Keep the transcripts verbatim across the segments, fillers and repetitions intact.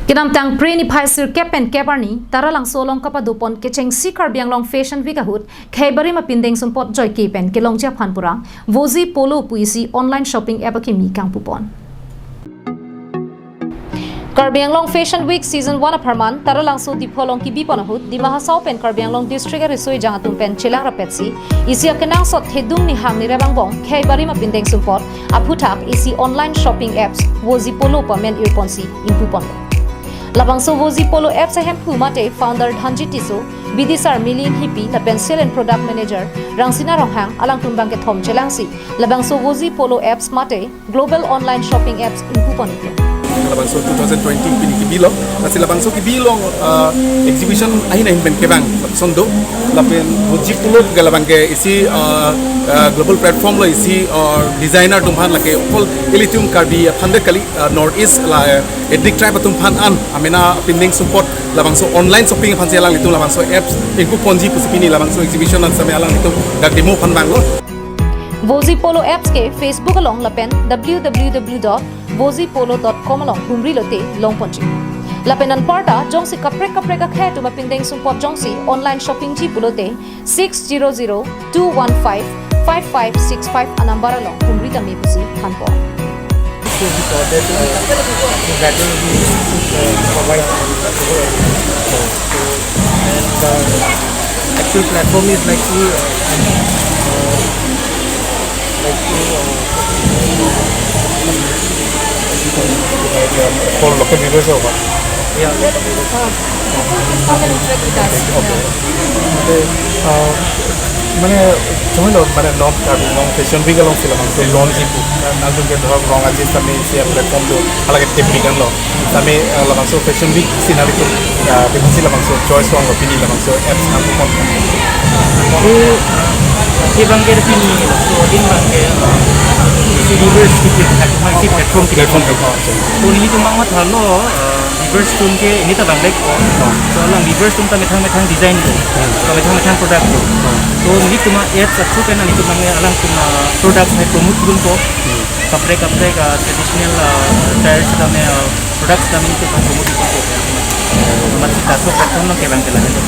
Kedamtang Phre niphai sirkep pen kep arni, Taralangso along kapadopon kechengsi Karbi Anglong Fashion Week ahut, khei barim apindeng sumpot joike pen kelongji aphan pura, Vozi Polo pu isi online shopping app akimi kangpupon. Karbi Anglong Fashion Week Season one apharman, Taralangso Diphu along kibipon ahut, Dima Hasao pen Karbi Anglong District ariso ejang atum pen chelang rapetsi, isi akenangsot thedung nihang nirep angbong, khei barim apindeng sumpot, aphuthak isi online shopping apps Vozi Polo pu amen irponsi ingpupon. Labangso Vozi Polo apps ahemphu mate founder Dhanjit Tisso, bidisar Milin Hipi lapen Sales and Product Manager Rangsina Ronghang alangtum bangkethom chelangsi labangso Vozi Polo apps mate global online shopping apps ingpupon iklo. Labangso two thousand twenty pini kibilo, lasi labangso kibi along, uh, exhibition ahin ahin pen kevang lapuson do, lapen Vozi Polo ke labang ke isi, uh, uh, global platform lo isi, uh, designer atum aphan lake okol ilitum Karbi aphan det kali, uh, North East la, uh, ethnic tribe atum aphan an amena pindeng sumpot labangso online shopping aphansi alanglitum labangso apps ingpuponji pusi pini labangso exhibition an same alanglitum dak demo aphan vanglo. Vozi Polo apps ke Facebook along lapen w w w dot vozi polo dot com along humri lote longponji. Lapen anparta jongsi kaprek kaprek akhei atum apindeng sumpot jongsi online shopping ji pulote six zero zero two one five five five six five anumber along humri tame pusi thanpon. So we thought that, uh, the better we should, uh, provide. So, and the actual platform is like to, uh, uh, like to, uh, for local viewers or what? Yeah. Okay. Ante, uh, mane, chumi lo, mane, North Karbi Anglong Fashion Week alongsi labangso launch ipu. Nangtum ke dhorok rong aji sami isi platform do, halake tip bikan lo. Sami, uh, labangso Fashion Week si nanglitum, uh, pini si labangso choice along lo pini labangso apps nangpupon. Ke, ke bang ke pini, so din bang ke, uh, isi viewers ke, isi platform ke. Platform ke, oh, sorry. To nelitum bang mathalo, uh, viewers atum ke ini ta bang lek, oh. Oh. So alang viewers atum ta methang methang design do. Hmm. So methang methang product do. Oh. To nelitum apps athu ke nelitum bang alangtum, uh, product hai promote dunpo. Hmm. Kaprek kaprek, uh, traditional, uh, attire tame, uh, products tame nelitum aphan promote dunpo. Amat sita so platform along kevang ke lahenlo.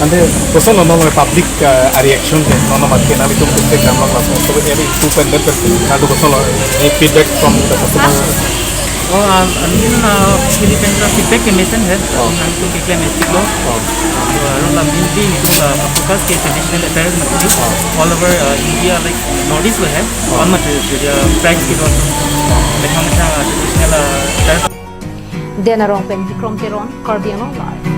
Ante, kosonlo non public, uh, reaction ke, non mat ke nanglitum ke kam lo, so eri tu pen pen, nanglitum kosonlo, any feedback from the customers? Oh, um, I mean, uh, pini pen ta feedback ke mesen hai. Oh. Nanglitum keklem estik lo. Oh. So, aron lam nelitum, uh, focus ke traditional attire mati. Oh. All over, uh, India, like, North East lo hai. Oh. All mati, uh, price ke lo. Methang methang, uh, traditional, uh, attire. Dena Rong pen Bikrom Teron, Karbi Anglong Live.